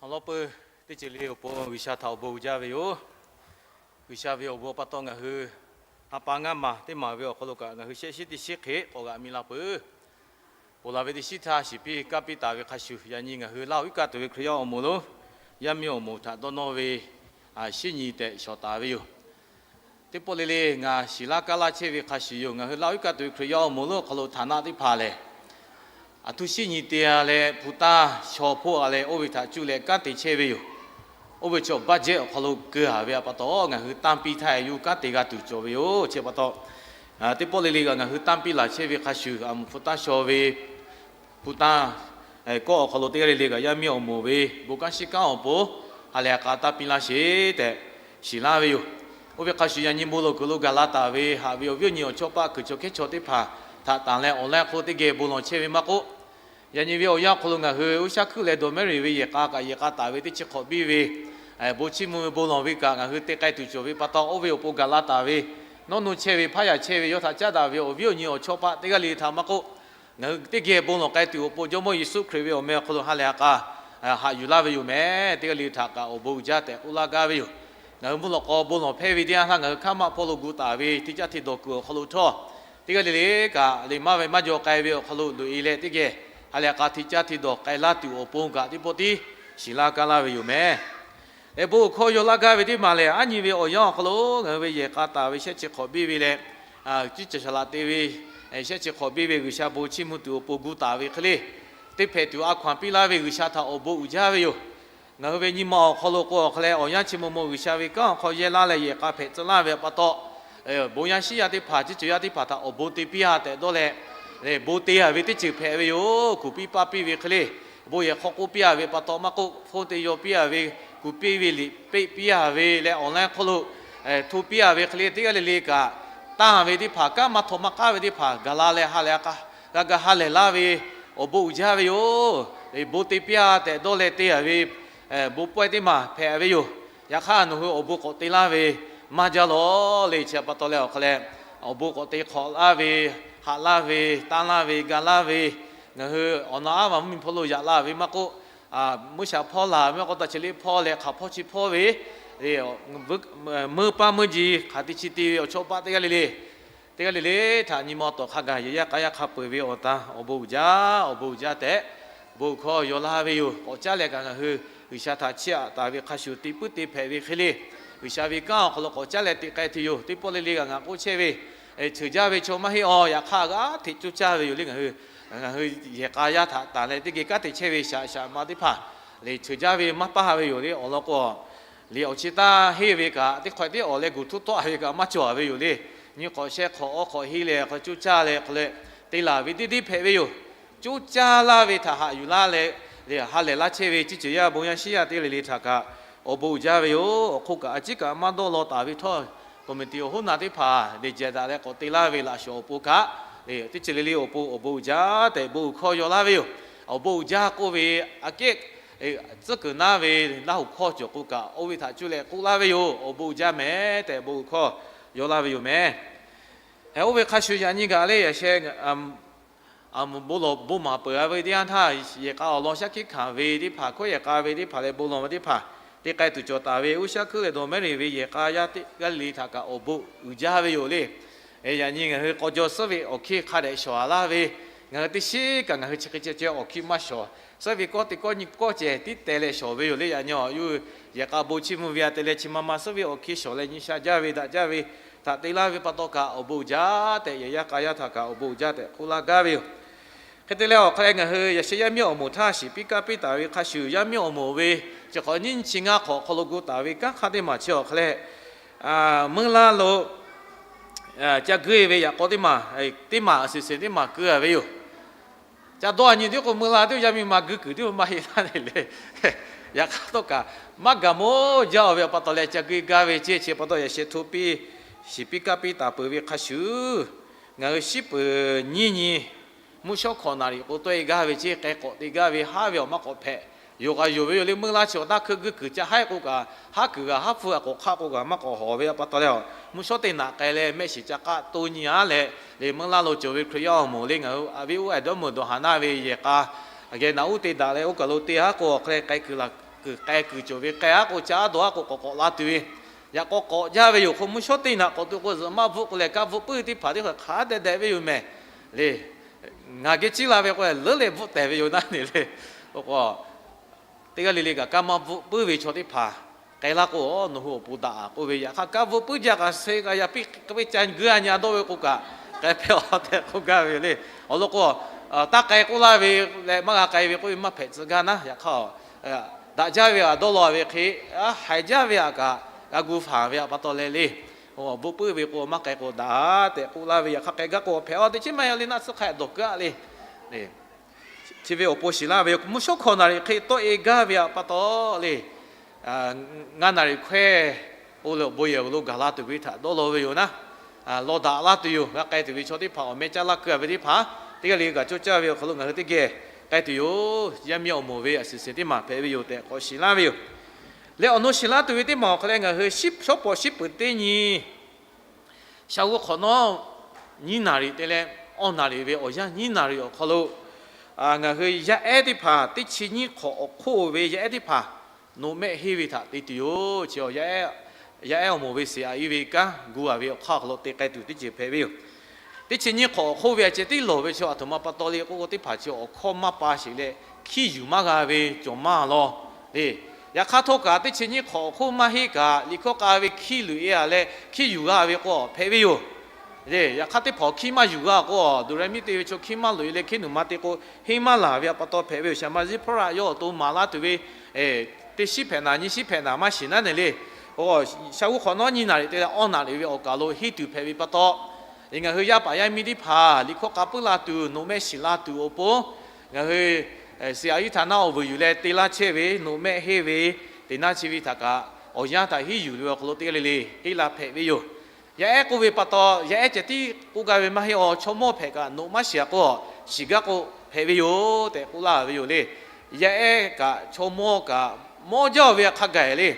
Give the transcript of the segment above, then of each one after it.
Awˬ lawn peuˬ, teˇ ceuˬ le awˬ pon G'uiˬsha htaꞈ awˬ bon uiˍ jaˇ ve yoˬ. G'uiˬsha ve awˬ bon pa taw ngaˬ hui ha pa ngaˇ maˬ teˇ maˬ ve awˬ hk'aw lo kaꞈ ngaˬ hui shehˆ shiˉ teˇ shiˉ hk'e k'awꞈ g'aꞈ mi la peuˬ. Ponˬ laˬ ve teˇ shiˉ htaˇ shiˍ piˇ kaˇ piˇ taˍ ve hk'a shuˍ, yaꞈ nyi ngaˬ hui Laˇ huˍ iˉ kaˆ tuˬ ve Hkriꞈ yaˇ awˬ moˍ lonˉ yaˇ miˇ awˬ moˍ htaꞈ dawˇ nawˇ ve shiˉ nyi tehꞈ shawˍ taˍ ve yoˬ. Teˇ pawˆ le le ngaˬ shiˍ laˇ kaˇ laˇ chehˇ ve hk'a shuˍ yoˬ. Ngaˬ hui Laˇ huˍ iˉ kaˆ tuˬ ve Hkriꞈ yaˇ awˬ moˍ lonˉ awˬ hk'aw lo htaˍ naˆ teˇ hpaˍ lehˬ, aˬ htoꞈ shiˉ nyi te a leh hpu taˇ shaw hpoˆ a leh oˇ ve htaꞈ cuˇ leh kanˉ te chehˇ ve yoˬ. Oˇ ve chaw budget awˬ hk'aw lo keu a ve pa taw, ngaˬ hui tanˇ piˇ htaˇ yuˬ kanˉ te g'a tuˬ cawˬ ve yoˬ. Chi pa taw, teˇ pawˆ le le kaꞈ ngaˬ hui tanˇ piˇ laˬ chehˇ ve hk'a shuˍ, aˬ mvuhˇ hpu taˇ shaw ve hpu taˇ kawˆ awˬ hk'aw lo teˇ g'aˇ le le kaꞈ yaˇ miˇ awˬ moˍ ve bon kanˉ shiˉ kanˉ awˬ pon ha lehˬ a k'a tanˇ piˇ laˇ sheˍ tehꞈ shiˍ laˇ ve yoˬ. Oˇ ve hk'a shuˍ yaꞈ nyi bon lawˬ kuiˬ lo gaˬ la taˍ ve haꞈ ve awˬ viˉ awˬ nyi awˬ chawˇ paˆ kuiˬ chaw hkehˉ chaw teˇ hpaˍ htaꞈ tanˬ leh awˬ laˇ hk'oˆ teˇ geh bon lawˬ chehˇ ve maˇ k'oˆ, yaꞈ nyi ve awˬ yanˇ awˬ hk'aw lo ngaˬ hui G'uiˬsha hkuiˉ leh dawˬ mehˉ reˍ ve yehˬ k'a kaꞈ yehˬ k'a taˍ ve teˇ chi hk'awꞈ biˇ ve bon chiˇ mvuh ve bon lawˬ ve kaꞈ ngaˬ hui te k'ai tuˬ cawˬ ve pa taw, oˇ ve awˬ pon gaˬ la taˍ ve nawˇ nu chehˇ ve hpaˇ yaꞈ chehˇ ve yawˇ htaꞈ caˉ daꞈ ve awˬ viˉ awˬ nyi awˬ chawˇ paˆ teˇ g'aˇ le le htaꞈ maˇ k'oˆ, ngaˬ hui teˇ geh bon lawˬ k'ai tuˬ awˬ pon Jawˇmawˇ Yeˍsuˆ Hkriꞈ ve awˬ meh awˬ hk'aw lo ha lehˬ a k'a haꞈ yuˬ laˇ ve yoˬ meh. Teˇ g'aˇ le le htaꞈ kaꞈ awˬ bon uiˍ jaˇ tehꞈ k'oˆ laˇ gaˇ ve yoˬ. Ngaˬ hui mvuhˇ lawꞈ k'aw bon lawˬ hpehˇ ve teˇ yanˇ htaˇ ngaˬ hui hkaˉ maˆ hpawˇ lo gu taˍ ve hti caˇ hti dawˬ kuiˬ awˬ hk'aw lo htawˇ, teˇ g'aˇ le le kaꞈ le maˇ ve maˇ jaw k'ai ve awˬ hk'aw lo loꞈ e leh teˇ geh ha lehˬ a k'a hti caˇ hti dawˬ k'ai laˇ tuˬ awˬ pon kaꞈ teˇ pawˆ tiˉ shiˍ laˇ kaˇ laˇ ve yoˬ meh. Leh bon hkawˇ yaw laˇ gaˇ ve teˇ maˬ lehˬ, aˉ nyi ve awˬ yanˇ awˬ hk'aw lo ngaˬ hui ve yehˬ k'a taˍ ve shehˆ chi hk'awꞈ biˇ ve leh, ciˉ ceuˬ shaˍ laꞈ te ve shehˆ chi hk'awꞈ biˇ ve G'uiˬsha bon chiˇ mvuh tuˬ awˬ pon gu taˍ ve hk'e le, teˇ hpehꞈ tuˬ a hkaw anˬ piˇ laˇ ve G'uiˬsha htaꞈ awˬ bon uiˍ jaˇ ve yoˬ. Ngaˬ hui ve nyi ma awˬ hk'aw lo k'o awˬ hk'a leh awˬ yanˇ chi maw maw G'uiˬsha ve kanˉ awˬ hk'aw yehˇ laˇ leh yehˬ k'a hpehꞈ tcuh laˇ ve pa taw, bon yaˇ shiˉ yaˇ teˇ hpaˍ ciˉ ceuˬ yaˇ teˇ hpaˍ htaꞈ awˬ bon te piˇ a tehꞈ dawˇ leh, bon te a ve teˇ ceuˬ hpehꞈ ve yoˬ. Kuˬ piˇ paˇ piˇ ve hk'e le, bon yehˬ hk'aw k'oˆ piˇ a ve pa taw maˇ k'oˆ, hpon te yaw piˇ a ve, kuˬ piˇ ve liꞈ peˆ piˇ a ve leh awˬ laˇ hk'oˆ lo hto piˇ a ve hk'e le, teˇ g'aˇ le le kaꞈ tanˇ ve teˇ hpaˍ, kanˉ maˇ htaw maˇ k'aˉ ve teˇ hpaˍ gaˬ la leh ha lehˬ a k'a g'a ga ha lehˬ laˇ ve awˬ bon uiˍ jaˇ ve yoˬ. Bon te piˇ a tehꞈ dawˇ leh te a ve bon pawehˇ teˇ maˬ hpehꞈ ve yoˬ. Yaꞈ hk'aˇ nawˬ hui awˬ bon k'awꞈ te laˇ ve maˇ jaˇ lawˬ le. Chi pa taw leh awˬ hk'a leh awˬ bon k'awꞈ te hk'awꞈ laˇ ve, haꞈ laˇ ve, tanˇ laˇ ve, ga laˇ ve, ngaˬ hui awˬ na aˉ vaˬ mvuhˇmiˬ hpawˇ lo yaꞈ la ve maˇ k'oˆ, mvuhˇ shaˍ hpawˇ laˬ ve maˇ k'oˆ, taˇ chi le hpawˇ leh hk'aˬ hpawˇ chi hpawˇ ve meuˇ paˇ meuˇ ji hk'aˬ te chi te ve awˬ chawˇ paˆ teˇ g'aˇ le le, teˇ g'aˇ le le htaꞈ nyi ma tawˍ hk'a gaˬ yehˬ yaˇ k'a yaˇ hk'a peu-eˬ ve awˬ tan awˬ bon uiˍ jaˇ, awˬ bon uiˍ jaˇ tehꞈ bon hkawˇ yaw laˇ ve yoˬ. K'awꞈ caˉ leh kaꞈ ngaˬ hui G'uiˬsha htaꞈ chiˇ aꞈ taˍ ve hk'a shuˍ te puiˉ te hpehꞈ ve hk'e le, G'uiˬsha ve kanˉ awˬ hk'aw lo k'awꞈ caˉ leh teꞈ k'ai tuˬ yoˬ. Teˇ pawˆ le le kaꞈ ngaˬ k'oˆ chehˇ ve, cheuˬ jaˇ ve chaw maˇ heˆ a. Yaꞈ hk'aˇ g'aˇ hteꞈ coˇ caˇ ve yoˬ le. Ngaˬ hui, ngaˬ hui yehˬ k'a yaˇ htaꞈ tanˬ leh teˇ geh kanˉ te chehˇ ve shaꞈ shaꞈ ma teˇ hpaˍ lehˬ, cheuˬ jaˇ ve maˇ paˇ ve yoˬ le. Awˬ lawn k'o, liꞈ awˬ chi taˇ henˇ ve kaꞈ teˇ hk'awꞈ teˇ awˬ leh guˬ htuˇ tawˆ ve kaꞈ maˇ cawˬ ve yoˬ le. Nyi hk'awꞈ sheh hk'awꞈ awˬ hk'awꞈ henˇ leh hk'aw coˇ caˇ leh hk'aw leh te laˬ ve teˇ deˇ hpehꞈ ve yoˬ. Coˇ caˇ laˇ ve htaꞈ haꞈ yuˬ laˇ leh, ha lehˬ laˇ chehˇ ve ciˉ ceuˬ yaˇ bon yaˇ shiˉ yaˇ teˇ g'aˇ le le htaꞈ kaꞈ awˬ bon uiˍ jaˇ ve yoˬ. Awˬ hk'oˆ kaꞈ a ciˉ kaꞈ maˇ dawˇ law taˍ ve htawˇ, committee awˬ hoˉ na teˇ hpaˍ lehˬ jehˬ daꞈ leh k'awꞈ te laˇ ve laꞈ shawˍ awˬ pon kaꞈ, teˇ ceuˬ le le awˬ pon awˬ bon uiˍ jaˇ tehꞈ bon uiˍ hkawˇ yaw laˇ ve yoˬ. Awˬ bon uiˍ jaˇ k'oˆ ve aꞈ kehˉ tcuhˉ kuiˬ naˉ ve Laˇ huˍ hkawˇ cawˬ k'o kaꞈ, oˇ ve htaꞈ cuˇ leh k'oˆ laˇ ve yoˬ. Awˬ bon uiˍ jaˇ mehˍ tehꞈ bon uiˍ hkawˇ yaw laˇ ve yoˬ mehˍ. Oˇ ve hk'a shuˍ yaꞈ nyi gaˬ leh yaꞈ sheh bon lawˬ bon maˍ peuˬ a ve teˇ yanˇ htaˇ, yehˬ k'a awˬ lawn shaˉ hkiˆ hkanˍ ve teˇ hpaˍ, hkawehˇ yehˬ k'a ve teˇ hpaˍ leh bon lawˬ ve teˇ hpaˍ te k'ai tuˬ cawˬ taˍ ve, G'uiˬsha hkuiˉ leh dawˬ mehˉ reˍ ve yehˬ k'a yaˇ teˇ g'aˇ le le htaꞈ kaꞈ awˬ bon uiˍ jaˇ ve yoˬ le. Yaꞈ nyi ngaˬ hui k'aw jaw suhˉ ve awˬ hkiˇ hk'a dehꞈ shawˍ a laˇ ve, ngaˬ hui teˇ shiˉ kaꞈ ngaˬ hui chi hk'e ceh ceh awˬ hkiˇ maˇ shawˍ. Suhˉ ve kawˇ teˇ kawˇ nyi kawˇ ceh tiˉ teh leh shawˍ ve yoˬ le. Yaꞈ nyi awˬ yawˇ yehˬ k'a bon chiˇ mvuh ve a te leh chi ma ma suhˉ ve awˬ hkiˇ shawˍ leh nyi sha jaˇ ve daꞈ jaˇ ve htaꞈ te laˇ ve pa taw kaꞈ awˬ bon uiˍ jaˇ tehꞈ, yehˬ yaˇ k'a yaˇ htaꞈ kaꞈ awˬ bon uiˍ jaˇ tehꞈ k'oˆ laˇ gaˇ ve yoˬ. Hk'e te leh awˬ hk'a leh ngaˬ hui yaꞈ sheh yaˇ miˇ awˬ moˍ htaˇ shiˍ piˇ kaˇ piˇ taˍ ve hk'a shuˍ, yaˇ miˇ awˬ moˍ ve chi hk'awꞈ nyiˇ chi ngaˇ hk'awꞈ awˬ hk'aw lo gu taˍ ve kanˉ hk'aˇ teˇ maˬ chi awˬ hk'a leh, meuˇ laˇ lo ca guˇ e ve yaꞈ k'aw teˇ maˬ, teˇ maˬ a seˍ seˍ teˇ maˬ keu a ve yoˬ. Ca dawˇ a nyi tiˉ k'o meuˇ laˇ tiˉ yaˇ miˇ ma guˇ kuiˬ tiˉ maˇ heˆ laˇ le. Yaꞈ hk'aˇ htawˇ kaꞈ maˇ gaˬ maˇ jaˇ a ve awˬ pa taw leh ca guˇ e gaˇ ve ceˇ. Chi pa taw yaꞈ sheh hto piˇ shiˍ piˇ kaˇ piˇ taˍ peuˬ ve hk'a shuˍ, ngaˬ hui shiˉ peuˬ nyiˇ nyi mvuhˇ shawˉ hkawꞈ naˍ riˍ k'o tawˆ e gaˇ ve ceˇ. K'ai k'awꞈ te gaˇ ve haˉ ve awˬ maˇ k'awꞈ hpehꞈ, yonˍ k'a yonˍ ve yoˬ le. Meuˇ laˇ chi awˬ taˇ hkeu guˇ kuiˬ ca haˉ k'o kaꞈ, haˉ kuiˬ g'a haˉ hpu a k'awꞈ hk'aˆ k'o kaꞈ maˇ k'awꞈ hawˍ ve awˬ pa taw leh, mvuhˇ shawˉ teˇ naꞈ k'ai leh mehˆ shiˍ ca k'aˆ to nyi a leh, le meuˇ laˇ lo cawˬ ve Hkriꞈ yaˇ awˬ moˍ le ngaˬ hui a ve uˉ a dawˇ meuˬ dawˬ haˍ naˇ ve yehˬ k'a geh naꞈ uˉ te daꞈ leh oˇ kaˬ lo te haˉ k'o awˬ hk'a leh k'ai kuiˬ laˬ kuiˬ k'ai kuiˬ cawˬ ve k'ai aˉ k'o, ca aˉ dawˬ aˉ k'o k'awꞈ k'awꞈ la tuˬ ve, yaꞈ k'aw k'awꞈ jaˇ ve yoˬ. Hk'o mvuhˇ shawˉ teˇ naꞈ k'awꞈ tuˬ k'o, zuhꞈ maˇ bvuhˆ k'o leh, kaˇ bvuhˆ puiˉ teˇ hpaˍ teˇ hk'aˬ hk'a dehꞈ dehꞈ ve yoˬ mehˍ le. Ngaˬ geh ciˉ la ve k'o, leuˉ leh bvuhˆ tehˬ ve yoˬ naˉ ne le. K'o k'o, teˇ g'aˇ le le kaꞈ kaˇ maˇ bvuhˆ puiˉ ve chaw teˇ hpaˍ k'ai laˇ k'o, nawˬ hui awˬ pon daꞈ k'oˆ ve, yaꞈ hk'aˇ kaˇ bvuhˆ puiˉ jaˇ kaꞈ, se kaꞈ yaꞈ piˇ k'oˆ ve ca guˇ a nyi a dawˇ ve k'o kaꞈ, k'ai hpehꞈ a tehꞈ k'oˆ gaˇ ve yoˬ le. Awˬ lawn k'o, taˇ k'ai k'oˆ laˇ ve leh maˇ g'a k'ai ve k'oˆ ve maˇ hpehꞈ tcuh gaˇ naˉ. Yaꞈ hk'aˇ, daꞈ jaˇ ve aꞈ dawˇ law ve hk'e, haiˬ jaˇ ve aꞈ kaꞈ g'a gu faˍ ve aꞈ pa taw leh le. Bvuhˆ puiˉ ve k'o maˇ k'ai k'o daꞈ tehꞈ k'oˆ laˇ ve, yaꞈ hk'aˇ k'ai gaˇ k'o hpehꞈ a teˇ chi maˇ yaꞈ le naˆ tsuhˇ hk'a dawˬ keu a le. Chi ve awˬ pon shiˍ laˇ ve, mvuhˇ shawˉ hkawꞈ naˍ riˍ hk'e tawˆ e gaˇ ve aꞈ pa taw le, ngaˇ naˍ riˍ hkawehˇ k'o le, awˬ bon yehˬ awˬ lo gaˬ la tuˬ ve htaꞈ dawˇ law ve yoˬ naˉ. Law daꞈ laˇ tuˬ yoˬ. G'a k'ai tuˬ ve chaw teˇ hpaˍ awˬ meh caˇ laˇ keu a ve teˇ hpaˍ, teˇ g'aˇ le kaꞈ cawˇ caˇ ve awˬ hk'aw lo ngaˬ hui teˇ geh k'ai tuˬ yoˬ. Yaˇ miˇ awˬ moˍ ve aꞈ shiˍ shiˍ teˇ maˬ hpehꞈ ve yoˬ tehꞈ k'awꞈ shiˍ laˇ ve yoˬ. Leh awˬ nu shiˍ laˇ tuˬ ve teˇ maˬ awˬ hk'aw leh ngaˬ hui shawˉ pawˍ shiˉ peuˍ teˇ nyi, shaˍ g'uˇ hk'awꞈ nawˉ nyiˇ naˍ riˍ te leh awˇ naˍ riˍ ve awˬ yanˇ nyiˇ naˍ riˍ awˬ hk'aw lo, ngaˬ hui yaˇ ehˉ teˇ hpaˍ teˇ chi nyiˇ hk'awꞈ awˬ hk'oˆ ve yaˇ ehˉ teˇ hpaˍ noꞈ mehˆ henˇ ve htaꞈ te tuˬ yoˬ. Chi yaˇ ehˉ awˬ moˍ ve shiˍ a iˉ ve kanˉ gu a ve awˬ hk'aˇ awˬ hk'aw lo te k'ai tuˬ teˇ ceuˬ hpehꞈ ve yoˬ. Teˇ chi nyiˇ hk'awꞈ awˬ hk'oˆ ve a ceh tiˉ lawˬ ve chaw aˬ htoꞈ ma pa taw le k'oˆ k'o, teˇ hpaˍ chi awˬ hkawˇ maˇ pa sheˍ leh, hkiˇ yuˬ maˇ g'a ve cawˬ maˇ law le. Yaꞈ hk'aˇ htawˇ kaꞈ teˇ chi nyiˇ hk'awꞈ awˬ hk'oˆ maˇ henˇ kaꞈ, liꞈ hkawˇ k'a ve hkiˇ loꞈ e a leh hkiˇ yuˬ g'a ve k'o hpehꞈ ve yoˬ. Yaꞈ hk'aˇ teˇ hpaˍ hkiˇ maˇ yuˬ g'a k'o, do re mi te ve chaw hkiˇ maˇ loꞈ e leh hkiˇ nuˬ ma te k'o, henˇ maˇ laˬ ve aꞈ pa taw hpehꞈ ve yoˬ. Shaˍ ma ziˉ hpawˇ raꞈ yawˇ awˬ to maˍ laˇ tuˬ ve, teˇ shiˉ hpehꞈ naˍ, nyiˇ shiˉ hpehꞈ naˍ maˇ shiˍ naˉ ne le. Shaˍ g'uˇ hk'awꞈ nawˉ nyiˇ naˍ riˍ te leh awˇ naˍ riˍ ve awˬ kaˬ lo henˇ tuˬ hpehꞈ ve pa taw, ngaˬ hui yaˇ paˍ yaˇ miˇ teˇ hpaˍ liꞈ hkawˇ k'a puiˉ la tuˬ, noꞈ mehˆ shiˍ la tuˬ awˬ pon, ngaˬ hui shiˍ a iˉ htaꞈ naˆ awˬ vuiˬ yuˬ leh te laˇ chehˇ ve, noꞈ mehˆ henˇ ve, teꞈ naˆ chi ve htaꞈ kaꞈ awˬ yanˇ htaꞈ henˇ yuˬ ve awˬ hk'aw lo teˇ g'aˇ le le henˇ la hpehꞈ ve yoˬ. Yaˇ ehˉ k'oˆ ve pa taw, yaˇ ehˉ ceh tiˉ k'oˆ gaˇ ve maˇ heˆ, awˬ chaw mawˇ hpehꞈ kaꞈ noꞈ maˇ shiˍ a k'o, shiˍ gaˇ k'o hpehꞈ ve yoˬ tehꞈ k'oˆ laˇ ve yoˬ le. Yaˇ ehˉ kaꞈ chaw mawˇ kaꞈ mawˇ jaˇ ve hk'a gaˬ le.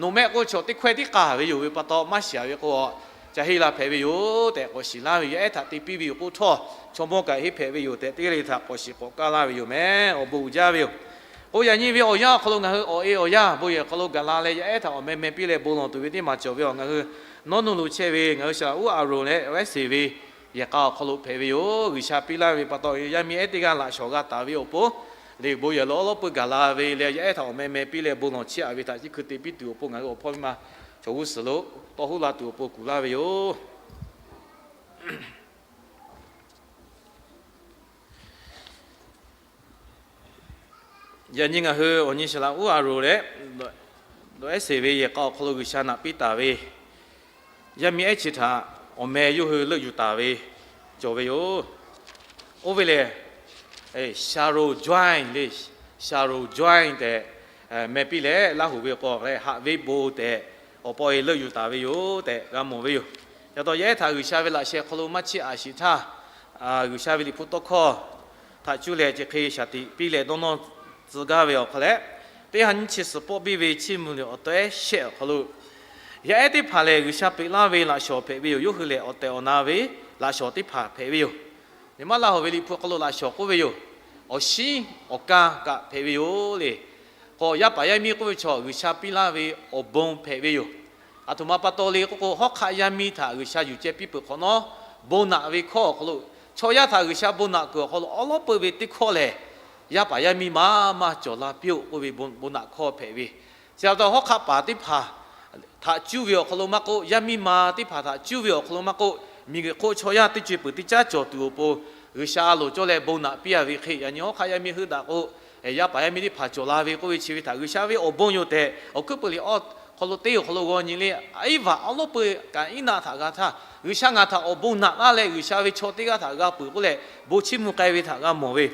Noꞈ mehˆ k'o chaw teˇ hkawehˇ tiˉ k'a ve yoˬ ve pa taw maˇ shiˍ a ve k'o, ca henˇ la hpehꞈ ve yoˬ tehꞈ k'awꞈ shiˍ laˇ ve yoˬ. Yaˇ ehˉ htaꞈ te piˇ ve yoˬ k'oˆ htawˇ, chaw mawˇ kaꞈ henˇ hpehꞈ ve yoˬ tehꞈ teˇ g'aˇ le htaꞈ k'awꞈ shiˍ k'awꞈ kaˇ laˇ ve yoˬ mehˍ. Awˬ bon uiˍ jaˇ ve yoˬ. K'o yaꞈ nyi ve awˬ yanˇ awˬ hk'aw lo ngaˬ hui awˬ e awˬ yanˇ bon yehˬ awˬ hk'aw lo gaˬ la leh, yaˇ ehˉ htaꞈ awˬ meh meh piˇ leh bon lawˬ tuˬ ve teˇ maˬ cawˬ ve awˬ, ngaˬ hui nawˉ nu lo chehˇ ve ngaˬ hui Shaˍ laꞈ uˉ Aˍronˍ leh awˬ ehˉ seˍ ve yehˬ k'a awˬ hk'aw lo hpehꞈ ve yoˬ. G'uiˬsha piˇ laˇ ve pa taw, yaˇ miˇ ehˉ teˇ g'aˇ laꞈ shawˍ g'a taˍ ve awˬ pon, le bon yehˬ lo awˉ lawˉ peuˇ gaˬ la ve leh, yaˇ ehˉ htaꞈ awˬ meh meh piˇ leh bon lawˬ chiˇ aꞈ ve htaꞈ chi hkui te piˇ tuˬ awˬ pon, ngaˬ hui awˬ hpawˇ miˇ ma chaw g'uˇ suhˍ lo tawˇ huˉ la tuˬ awˬ pon kuˬ laˇ ve yoˬ. Yaꞈ nyi ngaˬ hui awˬ nyi Shaˍ laꞈ uˉ Aˍronˍ leh dawˬ ehˉ seˍ ve yehˬ k'a awˬ hk'aw lo G'uiˬsha naꞈ piˇ taˍ ve yaˇ miˇ ehˉ chi htaꞈ awˬ meh yawˇ hui leuˆ yuˬ taˍ ve cawˬ ve yoˬ. Oˇ ve lehˬ, Shaˍronˍ Joˇaˆ le, Shaˍronˍ Joˇaˆ tehꞈ meh piˇ leh, Laˇhuˍ ve awˬ hk'aw leh Haꞈ venˇ bon tehꞈ awˬ pa e leuˆ yuˬ taˍ ve yoˬ tehꞈ g'a mawˬ ve yoˬ. Yaꞈ taw yaˇ ehˉ htaꞈ G'uiˬsha ve laꞈ sheh hk'aw lo maˇ chiˇ aꞈ shiˍ htaˇ, G'uiˬsha ve liꞈ hpu tawˇ hkawˇ htaꞈ cuˇ leh chi hk'e shaˍ tiꞈ piˇ leh dawˇ nawˇ tcuh gaˇ ve awˬ hk'aw leh, teˇ ha nyiˇ chi suhˍ pawˆ biˇ ve chiˇ mvuh liꞈ awˬ tawehˉ shehˆ awˬ hk'aw lo, yaˇ ehˉ teˇ hpaˍ lehˬ G'uiˬsha peꞈ laˇ ve laꞈ shawˍ hpehꞈ ve yoˬ. Yawˇ hui lehˬ awˬ tehˬ awˬ na ve laꞈ shawˍ teˇ hpaˍ hpehꞈ ve yoˬ. Nyi ma Laˇhuˍ ve liꞈ hpu hk'aw lo laꞈ shawˍ k'oˆ ve yoˬ. Awˬ shinˉ awˬ ka kaꞈ hpehꞈ ve yoˬ le. K'o yaˇ paˍ yaˇ miˇ k'oˆ ve chaw G'uiˬsha piˇ laˇ ve awˬ bon hpehꞈ ve yoˬ. Aˬ htoꞈ ma pa taw le k'oˆ k'o, hawˉ hk'aˆ yaˇ miˇ htaꞈ G'uiˬsha yuˬ ceh piˇ peuˬ hk'awꞈ nawˉ, bon naꞈ ve hkawˇ awˬ hk'aw lo, chaw yaˇ htaꞈ G'uiˬsha bon naꞈ kuiˬ awˬ hk'aw lo awˉ lawˉ peuˇ ve teˇ hkawˇ lehˬ, yaˇ paˍ yaˇ miˇ maˇ maˇ cawˬ la piˇ-oˆ k'oˆ ve bon naꞈ hkawˇ hpehꞈ ve. Chi pa taw hawˉ hk'aˆ paˍ teˇ hpaˍ htaꞈ cuˇ ve awˬ hk'aw lo maˇ k'oˆ, yaˇ miˇ ma teˇ hpaˍ htaꞈ cuˇ ve awˬ hk'aw lo maˇ k'oˆ, miˬguiˬ hk'oˆ chaw yaˇ teˇ co e peuˬ teˇ caˉ cawˬ tuˬ awˬ pon, G'uiˬsha a loˍ cawˇ leh bon naꞈ piˇ a ve hk'e, yaꞈ nyi hawˉ hk'aˆ yaˇ miˇ heuˆ daꞈ k'o, yaˇ paˍ yaˇ miˇ teˇ hpaˍ cawˬ la ve k'oˆ ve chi ve htaꞈ G'uiˬsha ve awˬ bon yoˬ tehꞈ, awˬ hkuiˉ peuˬ liꞈ awˬ hk'aw lo teˇ awˬ hk'aw lo g'aw nyi le, iˉ vaꞈ awˉ lawˉ peuˇ kaꞈ iˉ naˆ htaꞈ g'a htaˇ, G'uiˬsha ngaˬ htaꞈ awˬ bon naꞈ laˇ leh G'uiˬsha ve chaw teˇ g'aˇ htaꞈ g'a peuˬ k'oˆ leh bon chiˇ mvuh k'ai ve htaꞈ g'a mawˬ ve.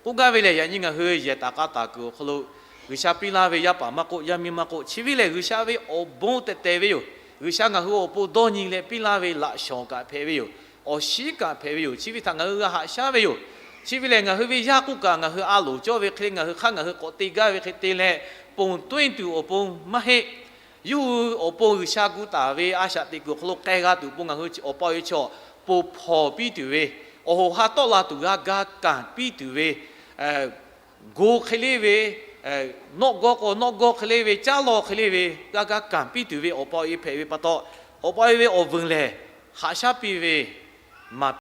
K'oˆ gaˇ ve lehˬ, yaꞈ nyi ngaˬ hui yehˬ taˍ k'a taˍ kuiˬ awˬ hk'aw lo G'uiˬsha piˇ laˇ ve yaˇ paˍ maˇ k'oˆ, yaˇ miˇ maˇ k'oˆ, chi ve lehˬ G'uiˬsha ve awˬ bon tehꞈ tehˬ ve yoˬ. G'uiˬsha ngaˬ hui awˬ pon dawˇ nyi leh piˇ laˇ ve laꞈ shawˍ kaꞈ hpehꞈ ve yoˬ. Awˬ shinˉ kaꞈ hpehꞈ ve yoˬ. Chi ve htaꞈ ngaˬ hui g'a haꞈ shaˉ ve yoˬ. Chi ve lehˬ ngaˬ hui ve yaˇ k'oˆ kaꞈ ngaˬ hui a loˍ cawˇ ve hk'e le, ngaˬ hui hk'aˇ ngaˬ hui k'awꞈ te gaˇ ve hk'e te leh, ponˬ toˇ tuˬ awˬ pon maˇ heˆ. Yawˇ hui awˬ pon G'uiˬsha gu taˍ ve a shaꞈ teꞈ kuiˬ awˬ hk'aw lo k'ai g'a tuˬ awˬ pon ngaˬ hui awˬ pa awˬ e chaw ponˬ hpawˍ piˇ tuˬ ve, awˬ hoꞈ ha tawˆ la tuˬ g'a ga kanˍ piˇ tuˬ ve, go hk'e le ve, nawˆ gawˇ k'o nawˆ gawˇ hk'e le ve, caˉ law hk'e le ve, g'a ga kanˍ piˇ tuˬ ve awˬ pa awˬ e hpehꞈ ve pa taw, awˬ pa awˬ e ve awˬ veuˬ lehˬ, haꞈ shaˉ piˇ ve maˍ